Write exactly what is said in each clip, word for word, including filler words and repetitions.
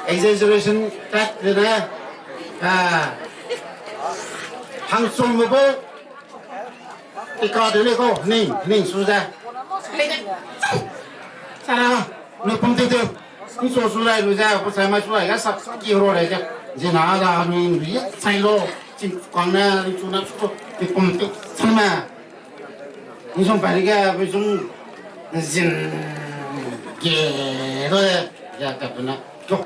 Exaggeration tat le ne, ah, hangchum me bo, ika de le ko, ning, ning su ze. Sara, ne pum teu teu. Ni so su lai lu ze, ko sai mai su lai ga sak ki ro lai ze. Zina da ni ri sai lo, ching kang ne, ri chu na su, ni pum teu, sai ma. Nzung pari ge, nzung zin ge, do de, ya ka pena, to,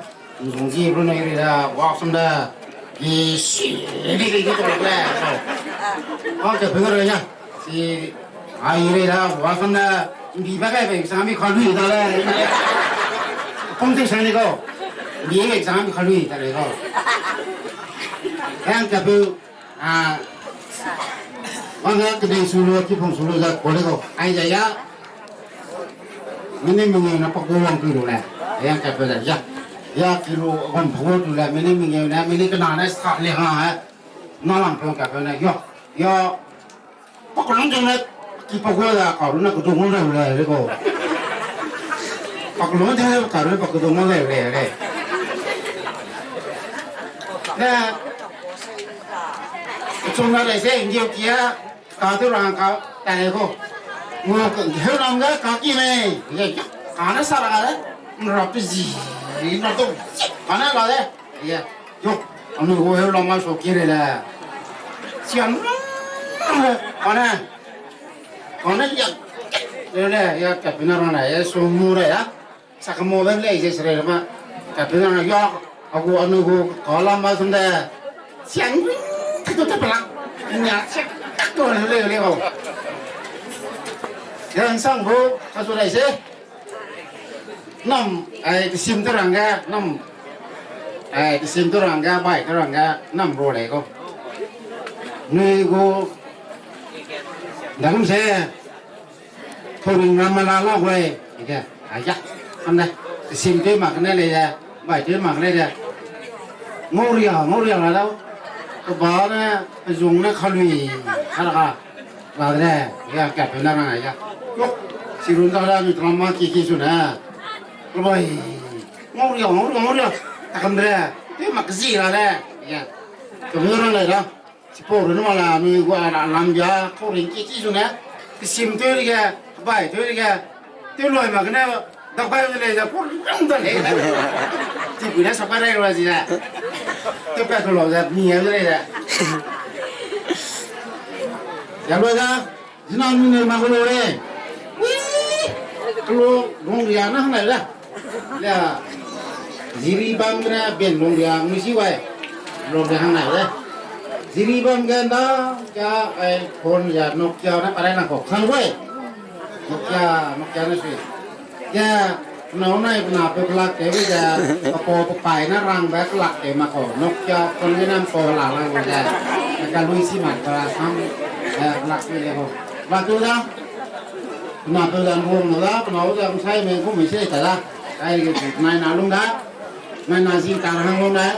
nzung zi bro na iri da, wa sam da, gi si, di di di to le, so. Wa ka pena re ya, si, ai iri da, wa sam da, bi ba kai be, sa mi kha lui da le. Pom te sa ni ko, bi be sa mi kha lui da le ko. Yang ka bu, Ah, wang ya kedei su lu, kipung su lu za ko le ko. Ai za ya. Mene mene na pa ko wang tu lu le. Ya ka pe da ya. Ya ki lu gom pho tu le. Mene mene na mene kena na sa le ha. Na lang pong ka pe na yo. Yo. Pa ko lang jong na ki pa ko da ka lu na ko dong le le ko. Pa ko lang jong na ka lu pa ko dong le le le. Na Chuna le se, ndio kia, ka tu rang ka, ta le ko. Ngo ke, heu ram ga, ka ki me. Ye, ka na sa ra ga le. Nra pe zi, nra to, ka na la le. Ye, yo, anu go heu ram ga so ki re le. Sian, ka na, ka na ya, le le, ya, ka pe na rang le, ye, so mu le ya. Sakamo bam lei ze sere ma. Ka pe na ya, agu anu gu ka la ma sum de. Siang, tu tu pelak. Nya, siang, tu le le ho. Yang sang bu, ka su lai se. Nam, ai, sim tu rang ga, nam. Ai, sim tu rang ga, bai tu rang ga, nam ro le ko. Nui gu, dang se. Thau ring ram ma la la gue. Ike, a ya. Am ne. Sim te mak ne le ya. Bai te mak le ya. Ngau ria, ngau ria la dau. Ke ba ne, pe zung ne kha lui. Ka la ka. La de. Ya, ka pe na na ya. Yo. Si run da la ni tram ma ki ki su na. Ke bai. Ngau ria, ngau ria, ngau ria. Ta kam de. Te mak zi la de. Ya. Ke bu rang le da. Chipau runne ma la, anui gu a ra lam bia, kau ring ki ki zu ne, kesim tew dige, kebai tew dige, tew loi mak gene, dak bai de lei ze, pau rang da lei ze. Chipau ne sa pai rai ra zi ze. Tew pat tu lau ze, mi a de lei ze. Ya loi da, zina mi ne ma gu lei. Ui, kelo, rong ria na hang lai da. Lea, ziri bam gene ben lung ria ngui si wai. Lung ria hang nai le. Ziri bam ge nda, kia, ai, phone ya Nokia na parai na ko. Sang wai. Nokia, Nokia na sui. Kia, nau nai na pe kelak te wi ja, pe po pe pai na rang ba kelak te ma ko. Nokia phone ge nam ko la la wi ja. Ka lui si ma ka sam, eh, kelak te le ko. Ba tu da. Pena peu dan ruang na da, pena u ze nsai me gu me se ta da. Ai ge nai na lung da. Nai na zi ta hang lung da.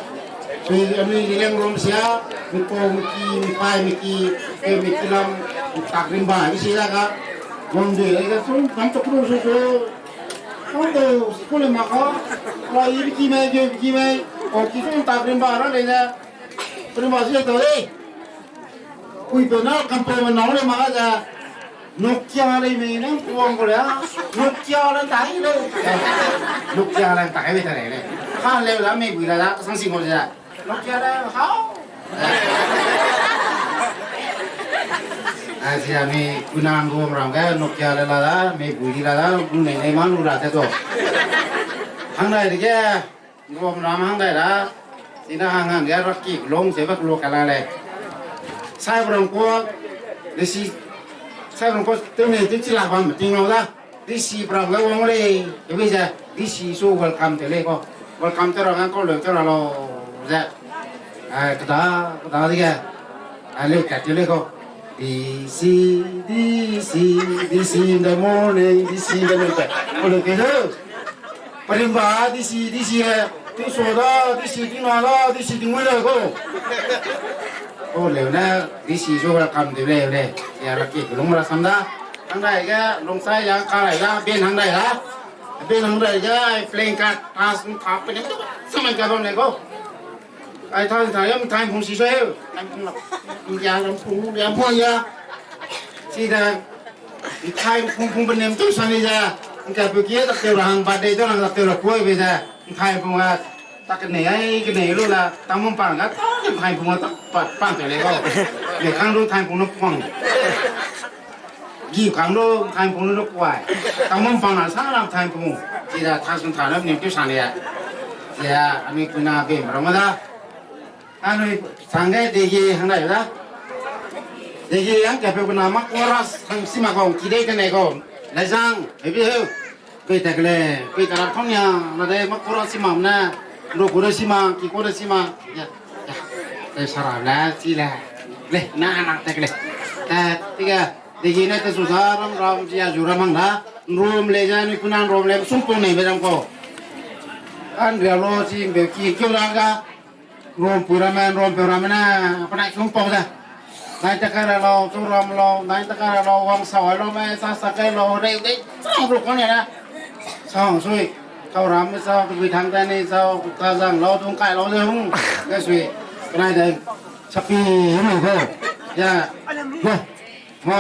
Sui anui ge leng rum sia, mi pau mi ki, mi pai mi ki, ke mi ki lam, mi tak rimba mi si da ga. Wang de ai ga sun, kam tok ru su su. Wang de, school ma ka. Wa i mi ki me, ge mi ki me. Pau ki sun tak rimba ra le ne. Rimba si ta le. Pui pe na kampau me nau le ma ga ze, Nokia le me nang puang ko le, Nokia le tai le. Nokia le tai me tai le. Ka le la me bui la da, sang sing ko ze. Nokia le hau. A sia mi kunang gu ram ga Nokia le la da, me bui di la da, gu ne ne ma lu ra te to. Hang dai de ge. Ngom ram hang dai da, sina hang hang ge raki long se bak lo kala le. Sai brong ko, disi, sai brong ko, tu ne tu chila bam ting lo da. Disi brong ga wang le, tu bi ze, disi su welcome te le ko. Welcome te ra ngang ko le te ra lo, ze. Ai, kada, kada di ge. Ai, le ka te le ko. D C, D C, D C in the morning, D C in the morning. Ko le ke do. Parimba, D C, D C e. Ting so da, D C ting na da, D C ting wei da ko. Ko le na, D C so ra kam de le le. Ya ra ki lung ra sam da. Hang dai ga, lung sai ya ka lai da, ben hang dai da. Be nang rai ga, ai playing card, tas, m, thap, pe ne, tu, sa mai ka bam le ko. Ai thang thang, yam thang phung si so heu. Thang phung la. Ndia lam phung, ndia phung ya. Sida, thang phung phung pe nem tu sa ni ja. Nka pu kie tak teu ra hang birthday tu nang tak teu ra kuai be ja. Thang phung a, tak ne ai, ke ne lu la, tang mum pang ga, tak thang phung a tak pa, pang te le ko. Ne kang lu thang phung no pang. Gi kang lu thang phung lu kuai. Tang mum pang na sa lam thang phung. Sida thang sun thang nem tu sa ni ya. Ya, ami kuna be mrong da. Anui sangge degi hang dai da. Degi hang ka pe kuna ma chorus hang si ma kong, ki dei te ne kong. Lai zang, hebi heu. Pei ta kele, pei ta ra thong ya, na dei ma chorus si ma mna. Ro ku de si ma, ki ku de si ma. Ya, ya. Te sara le, si le. Le, na na ta kele. Ta, tiga, degi ne te su da, ram ram, ya zu ram hang da. Rom le ja, ni kuna rom le, sum pong nei be ram ko. An ria lo, si be ki, kyo la ga. Rom pu ramme, rom pu ramme na, penai sum pau da. Nai ta kai ra lau, chu ram lau, nai ta kai ra lau, wang sau ai lau me, sa sa kai lau, rei dei, sa ru kau ne na. Sa hang sui, kau ram me sa, tu bi thang ta ni sa, ta zang lau, tung kai lau de hung. Ne sui, penai dei, sapi, hung ko. Ya, go. Ma,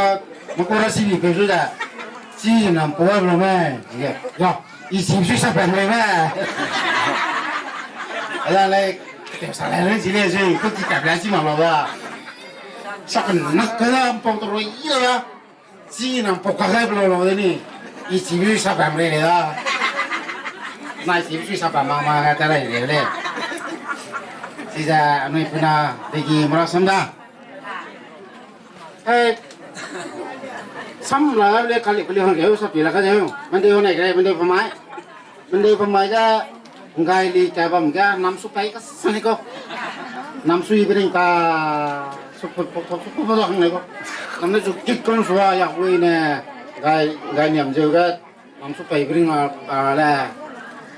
ma kora si bi pe zu da. Si nam po lo me. Ya, ya. I si bi sa pe me me. Ala le, te sa le le si le si, ko ki ta bla si ma lo da. Sa kan nak ka da, pau to ro i da. Si nam po ka ga lo lo de ni. I si bi sa pe me le da. Na si bi sa pe ma ma ga ta le le le. Si da, anui puna, degi mra sam da. Eh, sam la le kali kali hang ge, sa pi la ka de. Mande ho nai ge, mande pamai. Mande pamai ga, ngai li ka bam ga, nam su pai ka sani ko. Nam su i bring ta, su pu pu pu pu pu hang ne ko. Nam ne su kit kon su ya hui ne, ngai, ngai niam jeu ga, Nam su pai bring a, a le.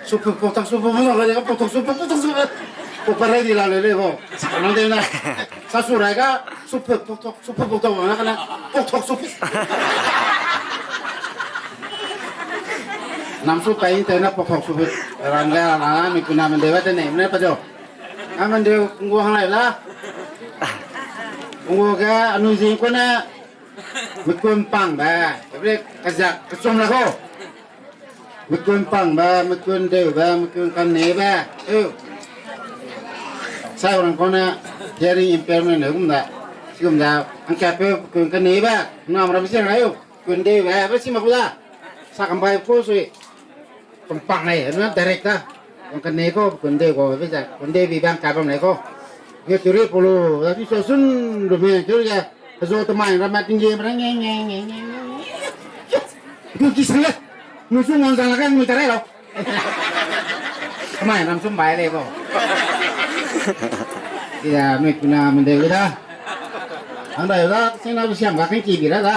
Su pu pu tak su pu pu tak le, pu tak su pu pu tak su. Pu pa rai di la le le bo. Sa na de na. Sa su rai ga, su pu pu tak, su pu pu tak na ka na. Pu tak su pu. Nam su pai te na pu tak su pu. Ran ga na na mi kuna mende wa te ne, mende pa jo. A mende ngua hang lai la. Ngua ga anu jing ko na. Mekun pangbe, ebe kazak kechum la ko. Mekun pangbe, mekun deube, mekun kanebe. Eu. Sai rang kone hearing impairment ne gum da. Sigum da, angkatpeu mekun kanebe. Nam rabe si ra eu. Mekun deube, be si ma ku da. Sa kambai ko sui. Pang pang lei, na direct ta. Pang kane ko, kunde ko, be za, kunde bi bang ka bam lei ko. Nge turi pulu, da ti so sun lu me, turi ya, zo ta mai, ra ma ting ye, ra nge, nge, nge, nge, nge. Ku ki sang le, nu su ngon zang la ka, nu ta lei lo. Mai, nam sum bai lei ko. Ya, me kuna mende da. Ang da da, sing na siam ga kan ki bi ra da.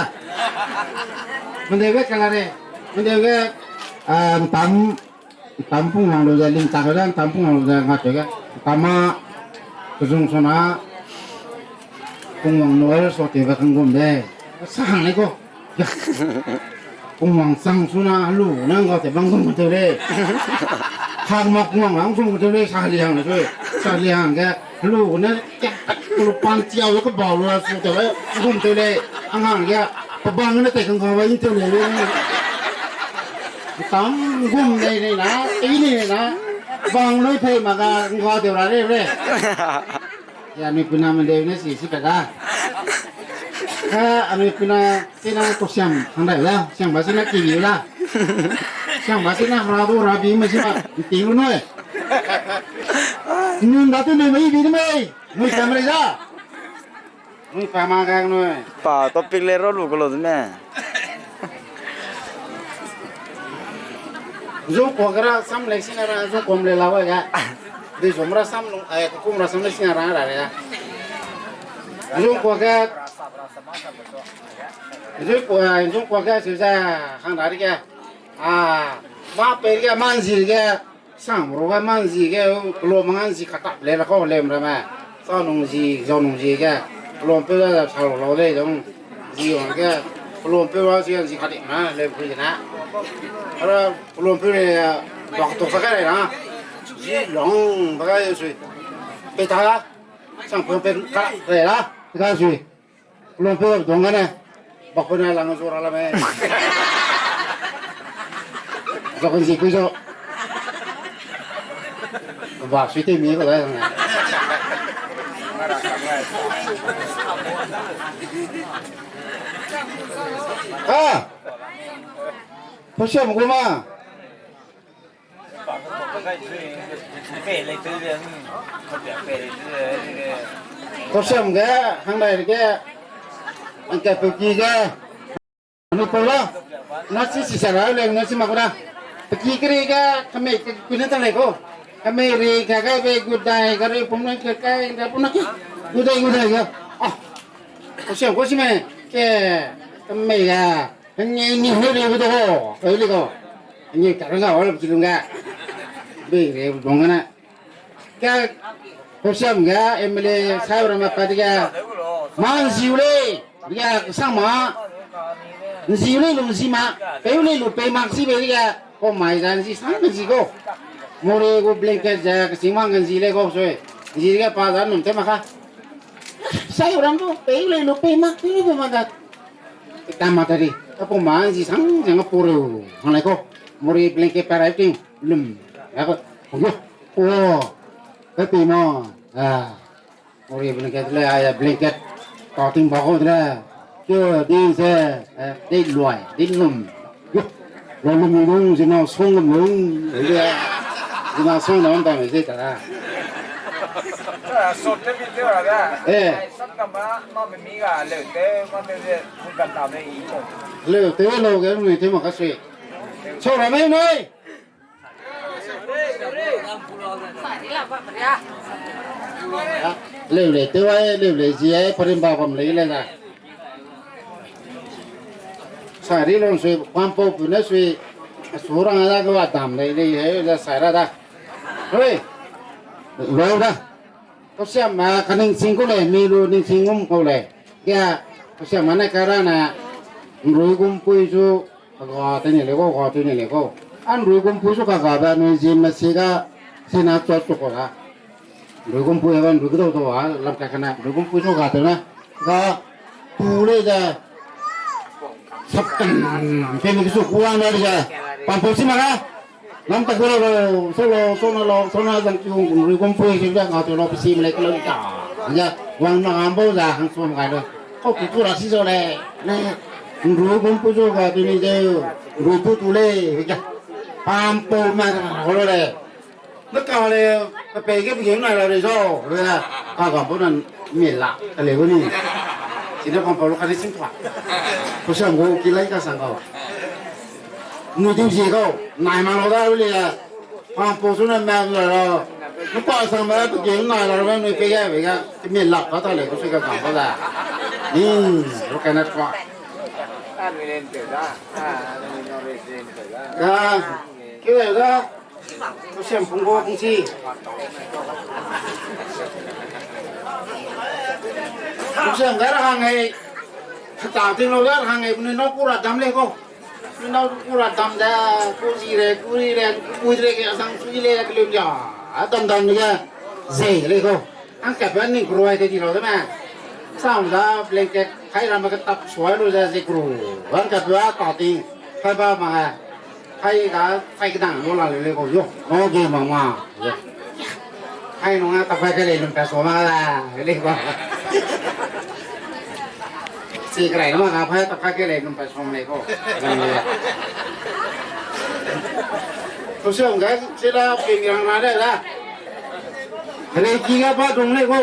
Mende we kala re, mende we, ah, tam, Ntam pung wang lu ze ling tak ge, ntam pung wang lu ze nga teu ge. Ntam ma, kezung suna, pung wang nu ai so teu ge kang gum de. Sa hang lei ko. Pung wang sang suna, lu, nang ga te bang gum teu lei. Hang ma pung wang lang gum teu lei, sa li hang lei, sa li hang ge. Lu ne, lu pan chiau ke bau lu su teu lei, gum teu lei. Ang hang ge, pa bang ne te kang ga wa in teu lei. Tam gum nei nei na, tei nei nei na. Bang lui pei ma ga ngua deu ra re re. Ya, anui puna mendeu ne si si pe da. Ha, anui puna sina ko siam hang dai la, siam ba sina ki la. Siam ba sina ra du ra bi me sina ti lu noi. Nun da tu me me bi de me. Nui kam re ja. Nui pa ma gang nui. Pa topic le ro lu ko lo de me. Zu kwa ga ra sam le sina ra, zu kom le la wa ga. Di zum ra sam lu, eh, kum ra sam le sina ra ra ya. Zu kwa ga. Zu kwa, zu kwa ga su za hang da ri ga. Ah, ma pe ga man zi ga. Sang ro ga man zi ge, kelo ma ngan zi katap le la ko lem ra me. Sa nung zi, zau nung zi ge. Kelo pe da sa lo lo le dong. Zi wang ge. Pelompe wa zi zi kadi na le pui na. Ara pelompe le bak to ka kai na. Zi long ba kai sui. Pe ta. Sang pelompe ka kai na. Ka sui. Pelompe dong ga ne. Bak pe na lang zo ra la me. Zo kan zi ku zo. Ba sui te mi ko la. Ah. Pasiam gu ma. Pasiam ge, hang dai ge, ang ka pe ki ge. Ni pe la. Na si si sa ra le, na si ma ko da. Pe ki keri ge, kame ku ne ta le ko. Kame ri ka ga be good day, ka ri pum na ke kai, ka pum na ke. Good day, good day ga. Ah. Pasiam ko si me. Ke, kame ga. Hangge ni hoi le bu de ho, hoi le ko. Hangge ka rang ga, wala bu lung ga. Be le bu dong ga na. Ka, Pasiam ga, M L A, sai ra ma pa de ga. Ma nziu le, de ga, sang ma. Nziu le lu nzi ma, peu le lu peu ma si be de ga. Ko mai ga nzi sang nzi ko. Mori gu blanket ja, ka sing ma nzi le ko sui. Nzi de ga pa ja num te ma ka. Sai ra ko, peu le lu peu ma, peu le peu ma ga. Ka mata di, ka pau ma nzi sang zang a pau reu, hang lai ko, mori blanket pa rai ting, lum, ya ko, yo, o, ka pi ma, a, mori blanket le, a, ya blanket, ka ting ba ko le, yo, di se, e, di luai, di lum, yo, lo lum lum, zina song lum lum, ya, zina song na wang ta me se ta. E. Leu tew lau ge rui tew mak ka sui. Sau ra mei nui. Leu lei tew ai, leu lei zi ai, parim ba bam lei le da. Sai ri lon sui, pampau pu ne sui, su rang a da ge wa dam lei lei he, da sai ra da. Hoi. Leu da. Kasiam ma ka ning sing ku lei, mi lu ning sing ngum ku lei. Kia, kasiam ma ne ka ra na, nrui gumpui zu, ka ga te ni le ko, ga te ni le ko. A nrui gumpui zu ka ga ba nui zi ma si ga, si na chot chot ko ga. Nrui gumpui ba nrui gdau dau a, lam ka ka na, nrui gumpui zu ga te na. Ga, tu le da. Sap kan, ke ni su ku a na le ga. Pampau si ma ga. Lam tak lo lo, so lo, so na lo, so na zang ki hung rui gumpui si da nga tu lo pisi mle klo ta. Ya, wang na am bo za hang so ngai lo. Ko ku tu ra si zo le. Ne, rui gumpui zo ga tu ni de, rui tu tu le, ya. Pampau ma da ho lo le. Na ka le, ka pe ge bi na la re zo, le, ka ga bo na mi la, ka le bo ni. Si na pampau lo ka ni sing pa. Ko sa ngo ki lai ka sang ga. Nu ting si kau, nai ma lo da lu le, pam po su na ma lo lo. Nu pa sang ma tu ge nai lo ba nu pe ge be ga, mi lak ka ta le ko su ka kam ba da. Ni, lo ka na kwa. Ka, ke le da. Ko siam pung go pung si. Ko siam ga ra hang ai. Ka ta ting lo ga ra hang ai, bu ne no ku ra dam le ko. Nau ku ra dam da, ku zi re, ku ri re, ku ri re, ke sang sui le, ke lum ja. A dam dam ge, zei le ko. Ang ka pa ning ku roi te di lo de ma. Sang da blanket, kai ram ke tap suai lo da ze ku. Ang ka pa ta ting, kai ba ma. Kai ga, kai kedang lo la le ko yo. No ge ma ma. Yo. Hai nung a ta kai ke le lum pa so ma la, le ba. Si krai ma ga pai ta kai ke le lum pa so le ko. To se ong ga si la pe mi rang na le la. Re ki ga ba dung le ko.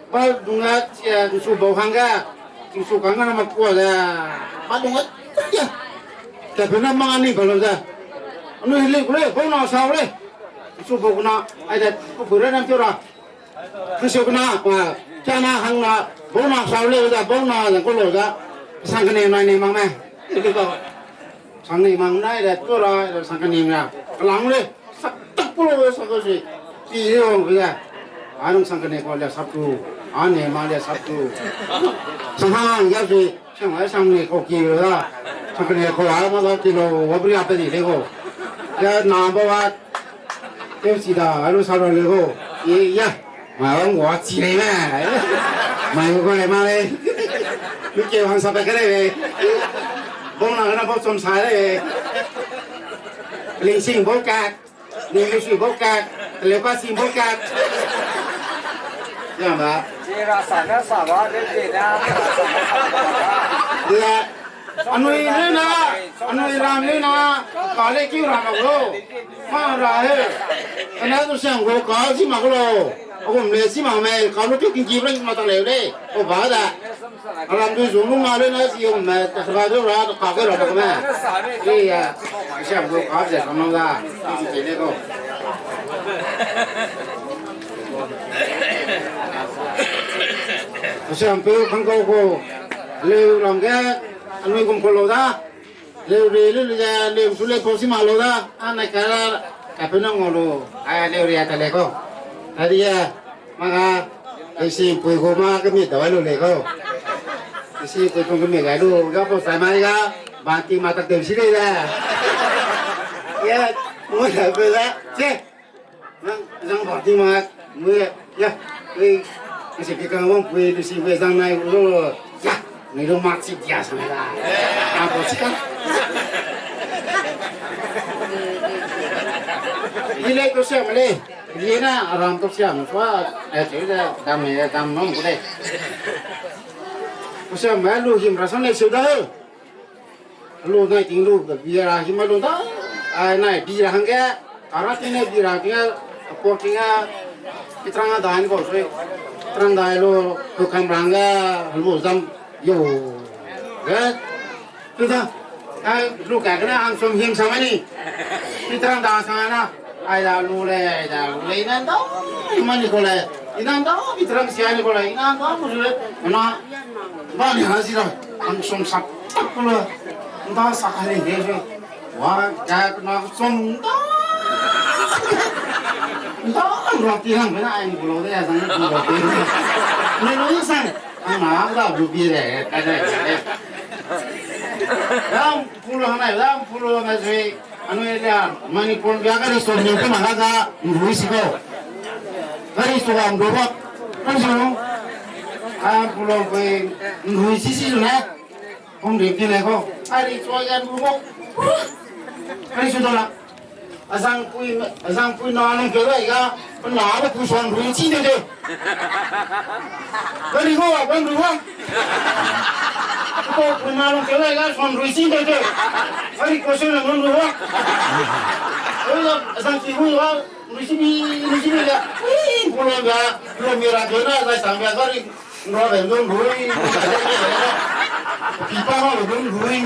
Ba dung ga, eh, su bau hang ga. Su kang ga na ma kua da. Ba dung ga. Ya. Ka pe na ma ni ba lo da. Anu le ko le, bau na sa le. Su bau na, ai da, ku pu re nam tu ra. Kese kuna, a, kiana hangna, bona sau le da, bona da, kolo da, sang kane nai ne mang me. Sang ne mang nai da, tura, sang kane na. Kalang le, sak tak pulo, sak ko si. Pi yo, ya. Anung sang kane ko le sap tu. Ane ma le sap tu. Sang hang, ya si. Sang ai sang ne kau ki lo da. Sang ne kau ai ma da ki lo, wa bria pe di le go. Ya na ba wa. Teu si da, alu sa lo le go. Ye ya. Ma wang wa chi le ma. Ma go le ma le. Mi ke wang sa pe ke le. Bong na na bong som sa le. Ling sing bong ka. Ning sui bong ka. Le pa sing bong ka. Ya ma. Jira sa na sa ba le jira. Le. Anui le na, anui ram le na, ka le kiu ra na lo. Ma ra he. Ana du siang go ka si ma ko lo. Agum le si ma me, ka lu pi king ki ring ma ta le le. O ba da. Aram du zu lu ma le na si o me, ta ba du ra, ka ke ra ma me. Iya. Siang go ka ze ka ma da. Ki le ko. Siang pe khang ko ko. Leu ram ge, anui gum ko lo da. Leu re lu lu ge, leu su le pau si ma lo da. A na ka ra, ka pe nang lo. A leu re a ta le ko. Ta di ya, ma ga, ai si pui go ma ke mi da lu le ko. Ai si pui ko ke mi ga lu, ga pau sai ma ga, ba ti ma ta de si le da. Ya, mo da pe da. Che. Nang, zang ba di ma, mui, ya, mui, nang si pi kang wang pui, lu si pui zang nai, lo, ya, nai lo ma chi dia sa nai la. Nang ko si ka. Di le to siam le, di na, aram to siam, sua, eh, che da, dam ne, dam nom ko de. To siam, eh, lu him ra sang le su da. Lu nai ting lu, bira him lu da. Ai nai bira hangge, ara ting ne bira ting a, apo ting a, itrang a dai ni bau sui. Itrang dai lu, lu kam rang ga, lu zam yo. Ga, tu da. Ai, lu ka kena ang sum him sa mani. Itrang da sa na. Ai da lu le, ai da lu le, inan da, mani ko le, inan da, itrang sia ni ko le, inan da, mu le, na, ba ni ha si da, ang sum sak, tak ko le, nda sak ha ni he se, wa, ka, na, sum, nda, nda, ang roti hang, na, ai ni ko lo de, ya sang ni ko lo de, ni lo sang, ang na, da, lu bi le, ka de, ka de. Ram pulo hang nai, ram pulo hang nai se. Anui area, Manipur bia gari so ni pe ma ga ga, nrui si ko. Gari so ga nrui ba. Kan so. A pulo pe nrui si si na. Hom de pi le ko. Gari so ga nrui ko. Gari so da la. Azang pui, azang pui na nang ke lai ga. Na le pu so nrui si de de. Gari ko, ban nrui wa. Ko pui na nang ke lai ga so nrui si de de. Gari ko so na nrui wa. Oi la, azang ki hui wa. Nui si bi, nui si bi le. Ui, pulo ga, pulo mi ra de na, zai sang ga gari. Nro le nung hui. Pi pa ho le nung hui.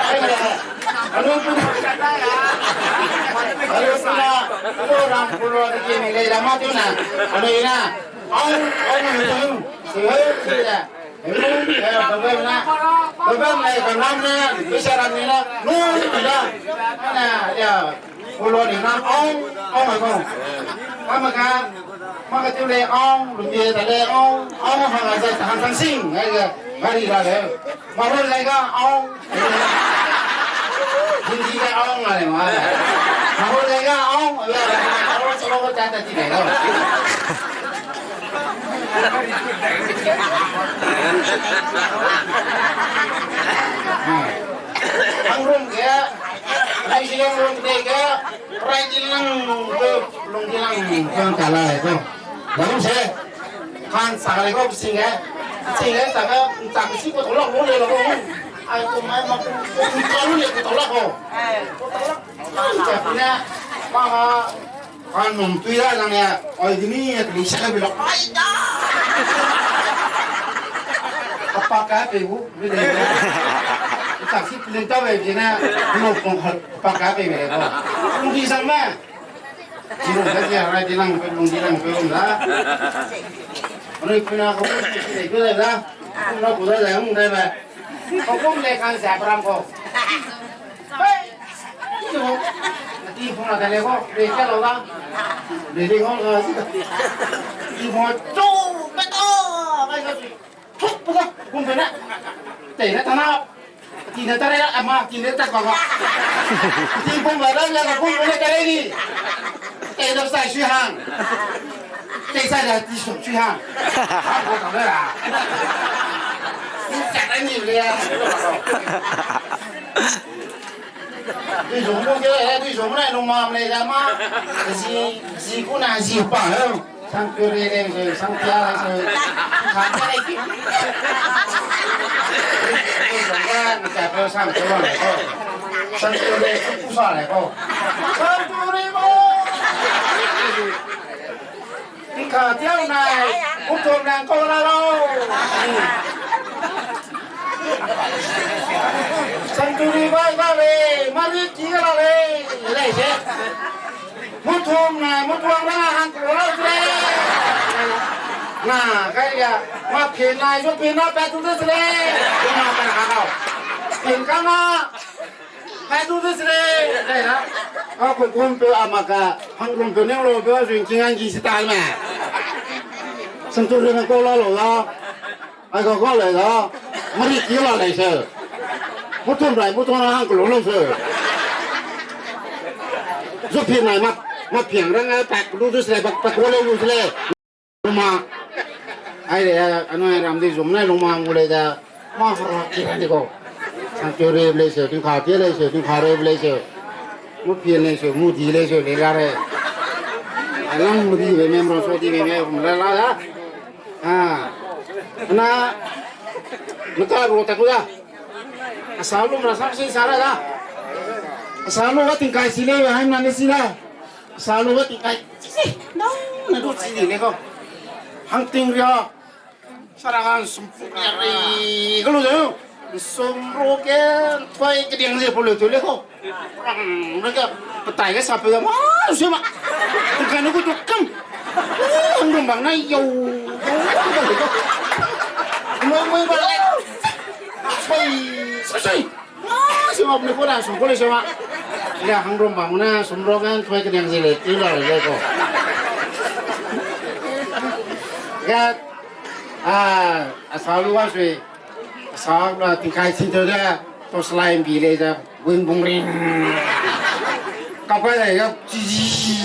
Ai le, anu pu. Anu pu na, anu ram pulo de ke mi le la ma tu na. Anu ina. Au, au na tu. Se he, se ya. Hello, eh, bebem na, bebem na, bebem na, bisa ram ni na, nu, na, na, ya, pulo ni na, ong, ong, ong. Kama ka, maka tu le, ong, lu ye ta le, ong, ong, ha, ga, za, han, san, sing, eh, ga, gari la le. Mahur le ga, ong. Hindi le, ong, la le, ma. Mahur le ga, ong, ya, ong, chalo, ta, ta, ti le, ong. Ang rum ge, ang silang rum de ge, rai di lang, lung di lang, kang kala ko. Bang se, kan sa le ko sing ge, sing ge sa ge, sa ge si ko tolak mo le lo ko. Ai ko mai ma ko, ko ko le ko tolak ko. Ko tolak. Sa na, ma ma, Kan num tui da lang ya, oi, di ni ya, tui sa ka bi lo, ai da. Apa ka pe bu, bi de. Tak si pulin ta be bi na, no kong ha, apa ka pe be ko. Lung di sang ma. Di lung ka ya, rai di lang, lung di lang, lung da. Ano kuna ko, ko da da. Kuna ko da da, lung da ba. Ko ko le kan sa pram ko. Hey! Ati phone la tele ko, re kya lo la? Re re ko la si. Ati phone chu, pe to, kai ka si. Tuk, tuk, tuk, kum pene. Tei ne tana. Ti ne tare, ama, ti ne tak baba. Ti kum ba da, ya kum pene tare ni. Tei da sai sui hang. Tei sai da ti sum sui hang. Hang ko ta da. Ni tak ni le ya. Dui zong mu ge, dui zong mu nai lung mam lei da ma. Zi, zi ku na zi pa he. Sang tu re lei se, sang tia lei se. Sang tia lei ki. Dui zong ga, ni ta pe sang tu lei ko. Sang tu re, sang tu sa lei ko. Sang tu re mo. Tingka tiau nai, mutum nang kau la lau. Century bai ba le, mari ki la le, le se. Mutum nai, mutuang nang hang kau lau le. Na, kai ya, ma pin nai, jo pin na pa tu de le. Ma pa ka kau. Pin ka na. Hai du de sile, kai na. A ko kum pe a ma ka, hang rum pe neng lo pe a zun king ang gi si ta me. Sang tu ring ko la lo la. Ai ko ko le la. Mari ki la le se. Mutum rai mutum na hang ko lo lo se. Zu pi nai ma, ma piang rang a tak du de sile, bak tak ko le lu sile. Luma, ai le, anui ram di zum nai luma ngu le da, ma hara ki ra di ko. Sang keu re le se, tingka ki le se, tingka re le se. Mu pi le se, mu di le se, le la re. Alang mu di be, mem ro so di be, mem la la da. Ah. Na, na ka ro ta ku da. Asa lu mra sam si sa ra da. Asa lu ga tingkai si le, hai na ne si da. Salu ga tingkai, chi, chi, nang, nang du chi di le ko. Hang ting ria. Sara ga sum pu ria ri, ga lu de. Sum ro ke, toi ke diang ze pu le tu le ko. Rang, rang ke, petai ke sa pe da, ma, se ma. Tingkai ne ku tu kam. Hang dong bang na yo, yo, yo, yo. Mo, mo, ba le. Soi, soi, soi. Ah, sima puni ko da, sum ko le sima. Ya, hang rom bang na, sum ro gan, thoi ke diang zi le, ti la le ko. Ya, ah, asa lu wa sui. Asa la tingkai si de, to slime bi le da, wing bung ring. Kap kai le ya, chi chi.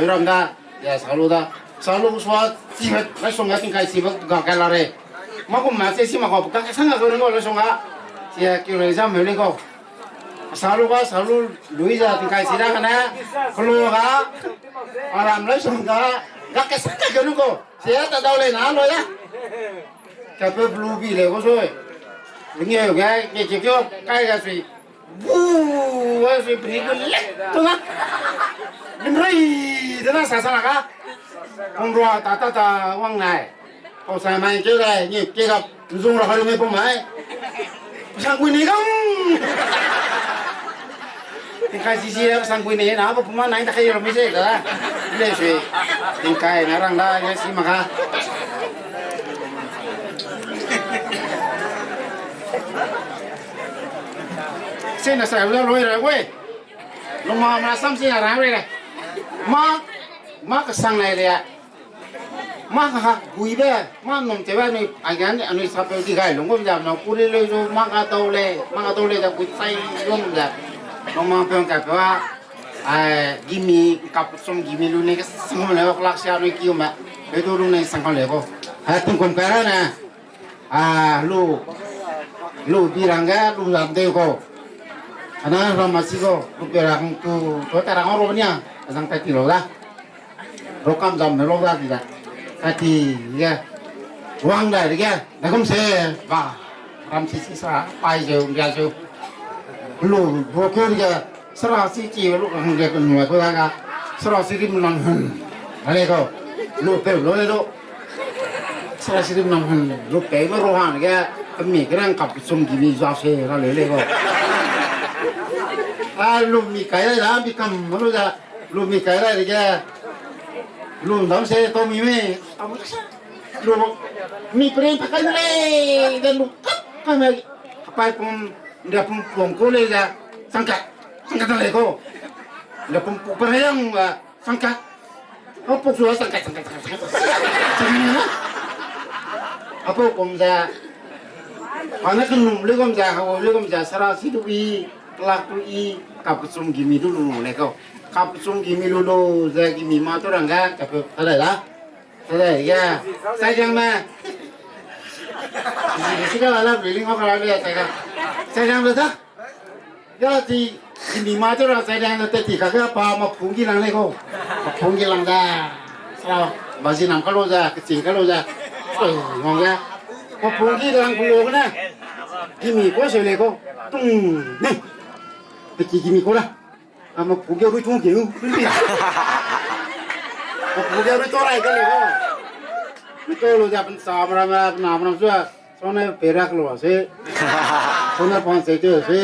Ram da. Ya, salu da. Salu sua, chi bet, lai song ga tingkai chi bet, ga kai la re. Ma kum ma se si ma ko, ka ka sang ga ko ngo lai song ga. Sia ki re jam me le ko. Salu ga, salu lui ja tingkai chi da ka na. Klo ga. Aram lai song ga. Ga ka sang ga ko ngo. Sia ta dau le na lo ya. Ka pe blue bi le ko soi. Nge ga, nge ke kyo, kai ga sui. Bu, wa sui pri bu le, tu na. Lim rai, tu na sa sa na ka. Pung rua ta ta ta wang nai. Pau sai mai ke rai, ni ke ga zung ra hari me pung mai. Sang kui ni gang. Tingkai si si sang kui ni na, pau puma nai ta kai ro mi se da. Le sui. Tingkai na rang da, ya si ma ka. Se na sa lu loi ra we. Luma ma sam se na ra we. Ma, ma ka sang nai le. Ma ka ha gui be, ma nom te be ni, a gan ni, anui sa pe di gai lung gum jam na, ku le le zo, ma ka tau le, ma ka tau le da gui sai lung da. Luma pe ka pe wa, ai, gimi, kap sum gimi lu ne, sum le, klak sia anui ki ma. Be du lu ne sang le ko. Ha, tung kum ka ra na. A, lu, lu bi rang ge, lu lam de ko. Ana ram ma si ko, lu bi rang tu, tu ta rang ro nia, zang ta ti lo da. Ro kam zam me lo da di da. Ta ti ge. Wang da di ge, da kum se, ba. Ram si si sa, pai je, bia je. Lu, ro ke di ge. Sera si chi lu hang ge nua ko da ga. Sera si rim nang hun. Ale ko. Lu pe lo le do. Sera si rim nang hun. Lu pe ma ro hang ge. Kami ke rang kap sum gimi za se ra le le ko. A lu mi kai da bi kam lu da. Lu mi kai da ge. Lu dam se to mi me. Lu mi pren ta kai le. Ge lu kap kai me. Kapai pum. Nda pum pum ko le da, sangkat, sangkat le ko. Nda pum pum pa yang, ah, sangkat. Oh, puk su sangkat, sangkat, sangkat, sangkat. Sangkat na. Apau kum ze, ane kenum le gum ze, hau le gum ze, sara si du i, lak du i, kapechum gimi du lu le kau. Kapechum gimi lu lu ze gimi ma tu rang ga, kape, ta dai da. Ta dai ga. Sai jang me. Gimi si ka la la, building of la le, sai ga. Sai jang me da. Ya ti, gimi ma te ra sai dang te ti ka ga pa ma phung gi lang le ko. Ma phung gi lang da. Sa, ba zi nam ka lo da, ke ching ka lo da. Oi, ngong ga. Ma phung gi lang ku lo na. Gimi ko se le ko. Tung, ni. Te ki gimi ko la. A ma phung gi rui tung gi u. Ma phung gi rui to rai ka le ko. Rui to lo da pen sa mra mra, na mra zua. Sone perak lo se. Sone pan se te se.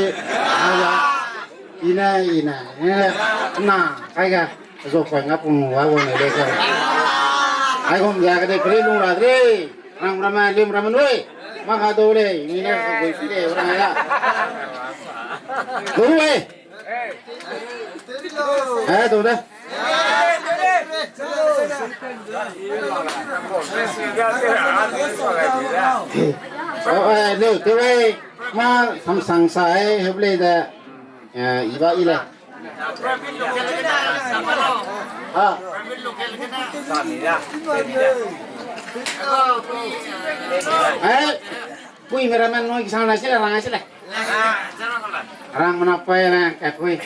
Ina, ina. Na, kai ga. Zo koi nga pung wa wo ne le ka. Ai gom ya ka de pre lung ra de. Rang rama, lim rama nui. Ma ka do le. Ni na ko goi si de rang ya. Do we. Eh, do da. Oh, eh, leu, te wei, ma samsang sa, eh, heble da, eh, iba ile. Ah. Eh, pui mera man noi kisang na sile, rang sile. Rang mana pai na, eh, pui.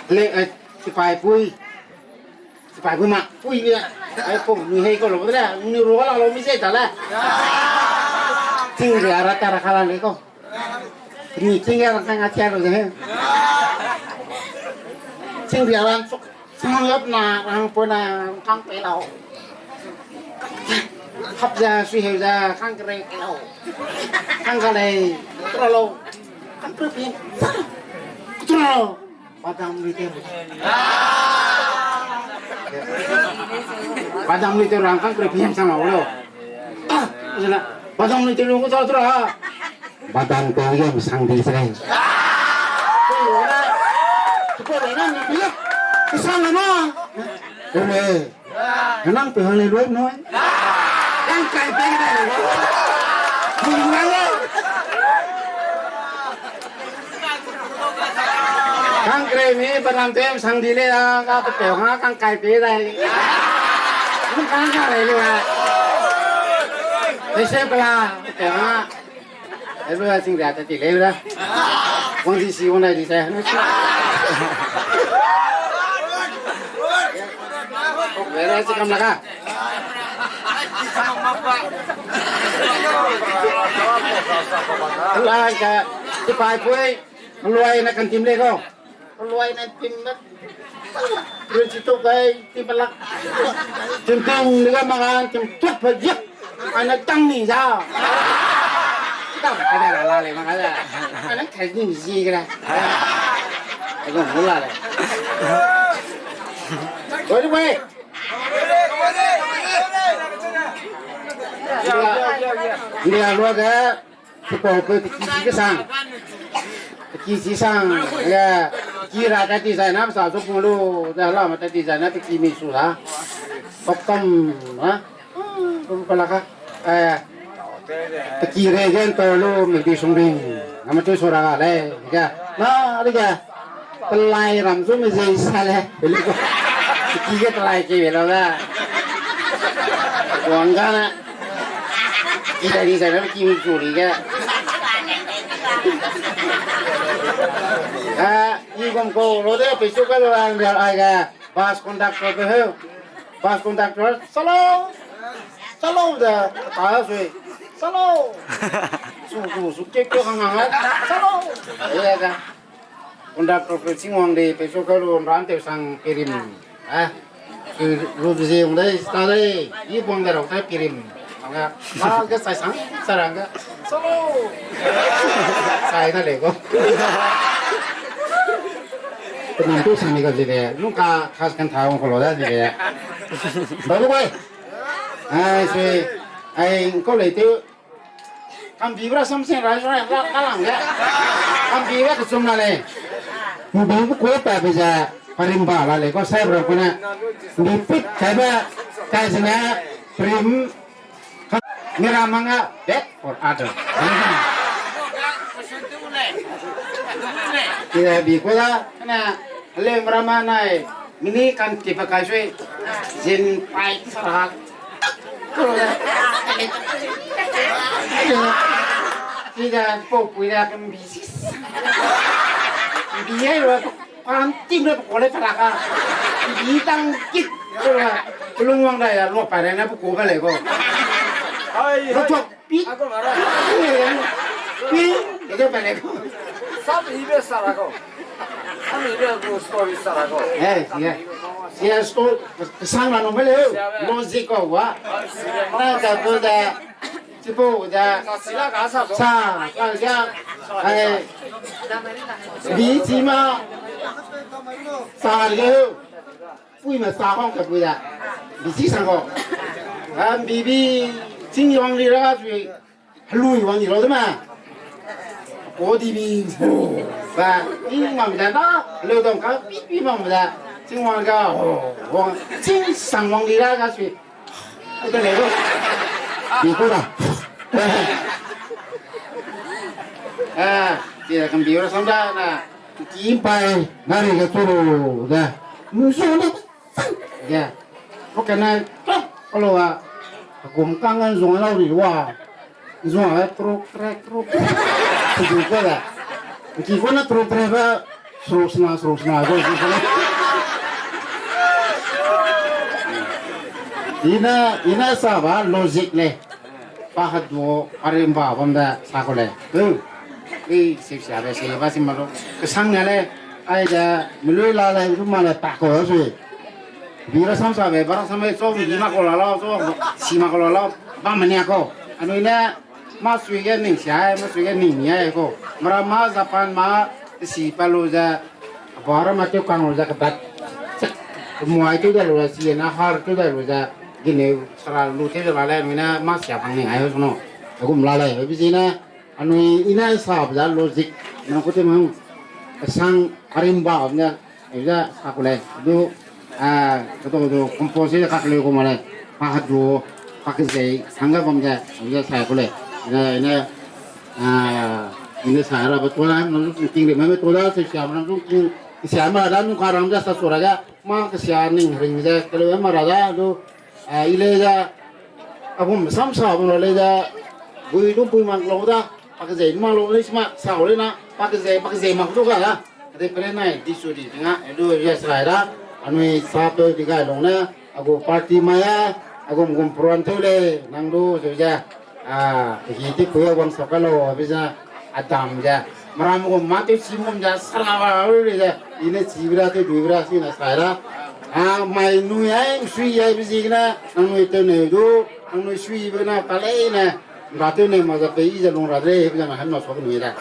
Le, eh, sipai pui. Sipai pui ma, pui le. Ai, pum, ni hei ko lo de le, ni ro la lo mi se ta le. Ting ria ra ta ra ka la le ko. Ni ting ria ra ka nga tia lo de he. Ting ria ra chuk. Sang yap na, rang pui na, kang pe lau. Hap ja, sui heu ja, kang kere ke lau. Kang ka lei, tura lau. Kang kere pi. Tura lau. Badam lui te. Badam lui te rang kang kere pi hem sang lau lo. Ah, badam lui te lu ko tura. Badam te yam sang di se. Ko na ni bi. Sang na ma. Ko le. Nang pe hang le luai noi. Kang kai pe dai. Ni nang le. Kang kere mi badam te sang di le a, ka pe pe hang kang kai pe dai. Nang kang ka le luai. Pe se pela, pe hang. Ai, lu a sing ria ta ti le da. Wang di si, wang dai di sa. Wera si kam la ka. La ka, sipai pui, luai na kan tim le ko. Luai na tim na. Run si tu kai, tim pelak. Tim tim ni ga ma ga, tim tuak pe jik. Ana tang ni za. Tang ka da la le ma ga da. Ana kai ni ji ga da. Ai ko mu la le. Wei wei. Ni a lua ga. Sipau pe teki chi kesang. Teki chi sang, ya, teki ra ta ti zai na, sa so pung lu, da la ma ta ti zai na, teki mi su la. Kok tam, ha? Pum pala ka. Eh, teki re gen to lu, mi di sung ring. Nama tu so ra ga le, ya. Na, ali ga. Pelai ram zu me zei sa le, beli ko. Ki ge pelai ki be lo da. Wang ga na. Ki da di sa na ki mi zu ri ge. Ah, i gom ko lo de, pe su ka lo ang de ai ga. Bus conductor pe he. Bus conductor, salo. Salo da. Ta sui. Salo. Su su su ke ke hang hang. Salo. Ye ga. Conductor pe sing wang de, pe su ka lu ran te sang pirim. Ah, ki ru ze wang de, sta de, i buang de rau ta pirim. Anga, ma ga sai sang, sa rang ga. So. Sai na le ko. Pe nam tu sang ni ka zi de, lu ka khas kan tha wang ko lo da zi de. Ba lu bai. Ai, sui, ai, ko le tu. Kambi bra samsing ra, ra, ra, ka lang ge. Kambi bra kechum la le. Mbi bu ko pa be za, parim ba la le, ko sai bra ko na. Mbi pit kai ba, kai zene, parim. Mira manga bad for other. Ira bi ko da, na, le mira ma nai, mini kan ti pa kai sui, zin pai sa. Sida, po pui da kan bi sis. Bi ai ro, kan tim le ko le pa ka. Bi tang kit. Ko la, lung wang da ya, lo pa re na ko ka le ko. Ai, lo ai. Pi. Ako mara. Pi. Pi. Ede pa le ko. Sab hi be sara ko. Ami be ko story sara ko. Eh, sia. Sia story, sang la no me le. Logic ko wa. Na ka ko da. Chipo da. Sa, sa, sa, ai, bi chi ma, sa le, pui ma sa kong ka pui da, bi chi sang ko. Am bi bi, ching wang li ra sui, lui wang li lo de ma. Ko di bi, ba, i ma mi da na, lo dong ka, bi bi ma mi da, ching wang ka, ho, wang, ching sang wang li ra ka sui. Ai, ka le ro. Bi ko da. Ah, ti da kan bi ro sam da na. Ki pai, na ri ga tu ro da. Mu so na. Ya. Ko ka na, ko lo wa. Kum kang an zong lau ri wa. Zong a truk, trek, truk. Ki ko da. Ki ko na truk, trek ba. Srosna, srosna, go, go, go. Ina, ina sa ba logic le. Pa hadu, pa rimba bam da sa ko le. Hu. Ei, sip sia be, sip ba sim ma lo. Kesang ne le. Ai da, melui la le, ru ma le, ta ko sui. Bi ra sam sa be, ba ra sam be, so, bi ma ko la la, so, si ma ko la la, ba ma nia ko. Anui ne, Mâ sui ge ning sia ai, mâ sui ge ning mi ai ko. Mara mâ Japan mâ si pa lu ze, ba ra mâ tew kang lu ze kebat. Muai tew da lu ze, si na har tew da lu ze, gine sara lu tew ze la le, anui ne mâ sia pang ning ai ho suno. Agum la le, bi zi ne, anui ina sa ba za logic, na ko te mang, sang arimba ne, Aize, kakule, du, ah, kato du, compose ze kakule ko male, pa hadu, pa kezei, hangge bam ze, aize sa kule. Ne, ne, ah, ne sa ra ba tuala, nam zu king de, me tuala, se sia, nam zu king, sia ma da, nu ka ram ze, sa sura ga, ma kesia ning ring ze, kale ma ra da, du, Ah, i le da, agum sam sa bam ra le da, bui du bui mak lau da, pa kezei mak lau le sima, sa le na, pa kezei, pa kezei mak du ga da. Ade pere nai, di su di, di nga, du ya sa da, anui sa pe di ga long na, agu party mai ya, agum gum program tew le, nang du, ze ja, ah, hi ti pui ya wang sa ka lau, abi za, Adam ze, meram gum mâ tew chi mum ze, sara ba, ui ze, i ne chi bira tew dui bira si na sai ra. Ah, mai nui ai, sui ai bi zi gene, nang nui tew ne du, nang nui sui bi gene, ta lei ne, ra tew ne ma ze pe i ze lung ra de, bi ze na hem na so nui da.